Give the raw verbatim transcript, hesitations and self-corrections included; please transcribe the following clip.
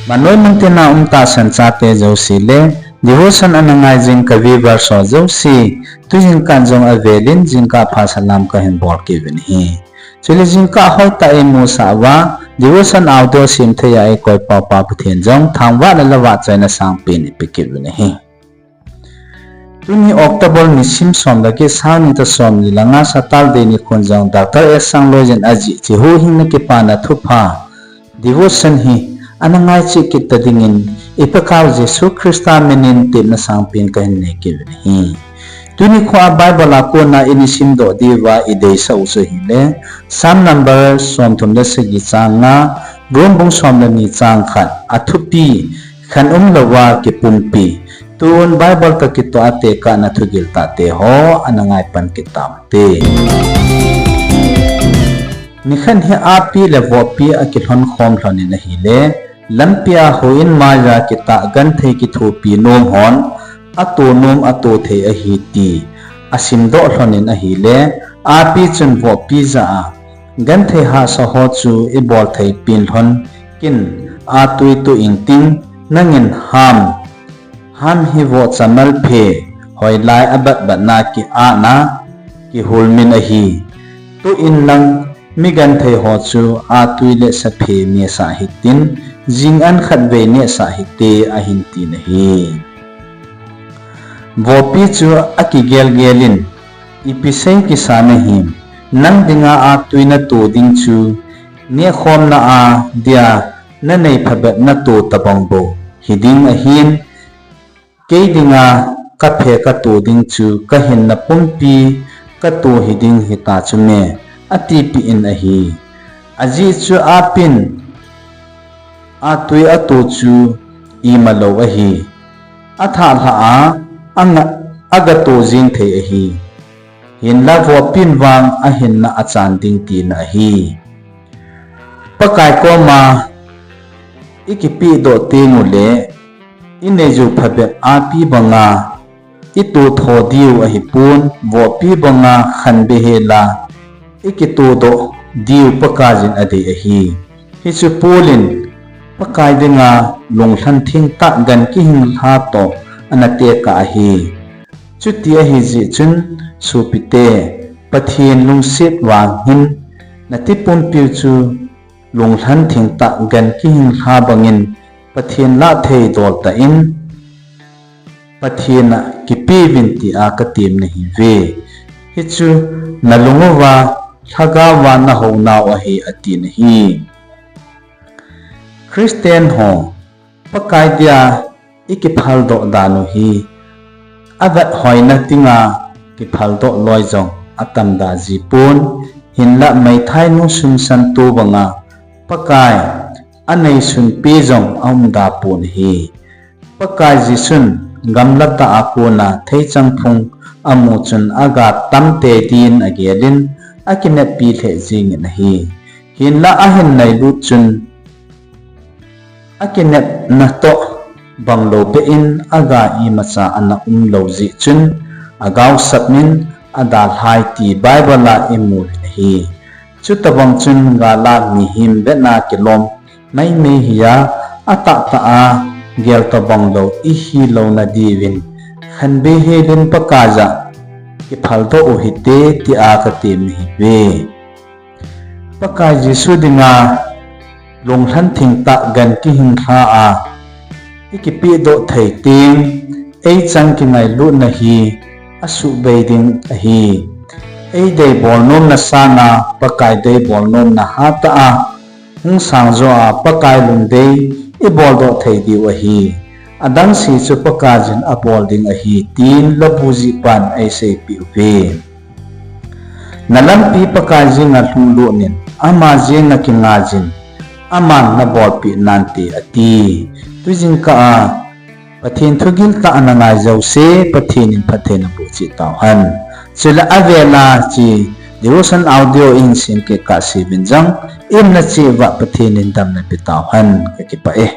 Maloi mangtina um tahsan chate jouse le, devotion ana ngai jing ka viewers ho jouse, tujingkah jong avelin jingkah pha salam kahin bol kit uvin ahi. Chule jingkah hoitah a imusah uva, devotion audio sem thei a ikoi pau Pa Pathen jong thangvah le lavah chaina sangpen ipe kit uvin ahi. Tuni October nisim som le get, sang ni toh som ni le nga, Saturday nikhon jong Doctor S Sangloijin ajih cheh huhhingna kipana thupha devotion hi ana ngai cheh kit ta dingin, i Pakaiu Jesu Christa minin tepna sangpen kahin nei kit uvin ahi. Tuni khoa Bible a kona ina simdoh diuva ideisah u chu ahile, Psalm number somthum le sagi chang nga, Rom bung som le ni chang khat, athupi, khen umlouva kipumpi. Tun Bible toh kitoh a tekahna thugil tahte ho ana ngai pan kit taute. Nikhat hi ahpi le vohpi akilhon khom lhonin ahile, lampia houin maiya kitah genthei kithopi nom hon ato nom ato thei ahi ti asimdoh lhonin ahile, ahpi chun vohpi jah a genthei hahsa ho chu ibol thei pen lhon kin, atui toh ingting, nangin ham, ham hi vohcha malphe, hoilai abatbatna kiahna, kihulmin ahi. Toh inlang, mi genthei ho chu atui le saphe mesah hitin, jing an khatvei nehsah hite ahin tin ahi. Vohpi chu akigelgelin, ipi sei kisa nahim, nang dinga atui nato ding chu, nehkhomna a dia nanei phabep nato tobang bou hiding ahin, kei dinga kaphe kato ding chu kahinna pumpi kato hiding hita chu me, atipeh in ahi. Ajeh chu ahpin atui ato chu imalou ahi. Athah lhah a, anga, agatoh jeng thei ahi. Hinla vohpin vang ahinna achan ding tina ahi. Pakai koma ikipehdoh tengule, ineiyu phabep ahpi banga itoh tho diu ahipon, vohpi banga khanbehela ikitohdoh diu Pakaiyin adei ahi. Hichu Paul in Pakai dinga lunglhan thengtah gan kihinglha toh ana tekah ahi. Chuti ahijeh chun sopite, Pathen lungset vang hin nati pumpiu chu lunglhan thengtah gan kihinglha bangin Pathen lahthei dol tah in, Pathen a kipeuvin tia katem nahiuve. Hichu nalung uva lhagaova nahounau ahi atin ahi. Christian ho, Pakai dia ikiphaldoh dan u hi, avethoina dinga kiphaldoh loi jong atamda jipon, hinla meithainu sunsan to banga Pakai aneisunpi jong aumda pon ahi. Pakai Jesun gamlatah a kona theichang phung amu chun aga tamtei din agelin, akineppi lheh jengin ahi. Hinla ahin nailut chun akinepna toh banglou beh in aga imacha ana umlou jeh chun, agaosapmin adalhai ti Bible a imu uvin ahi. Chutobang chun gala mihem vetna kilom maimai hia, atahtah a gel toh banglou ihi louna diuvin, khanbehelin Pakaiya kiphaldoh u hite tia katem nahiuve. Pakai Jesu dinga lunglhan thengtah gan kihinglha a ikipehdoh thei teng, eichang kingailutna hi asuhbei ding ahi. Eidei bolnomna sanga Pakai dei bolnomna hatah a hung sangjo a Pakai lungdei iboldoh thei diu ahi. Adangse chu Pakaiyin abol ding ahi, tin labu jihpan eiseipeh uve. Nalampi Pakai jenga lhunglut in, ama jenga kingaiyin, aman nabolpeh nante ati. Tujingkah a Pathen thugil tah ana ngai jouse, Pathen in phatthei naboh cheh tauhen. Chule avela hiche devotion audio ihin sem kit kahseuvin jong, iumna cheh uva Pathen in damna pe tauhen, kakipah e.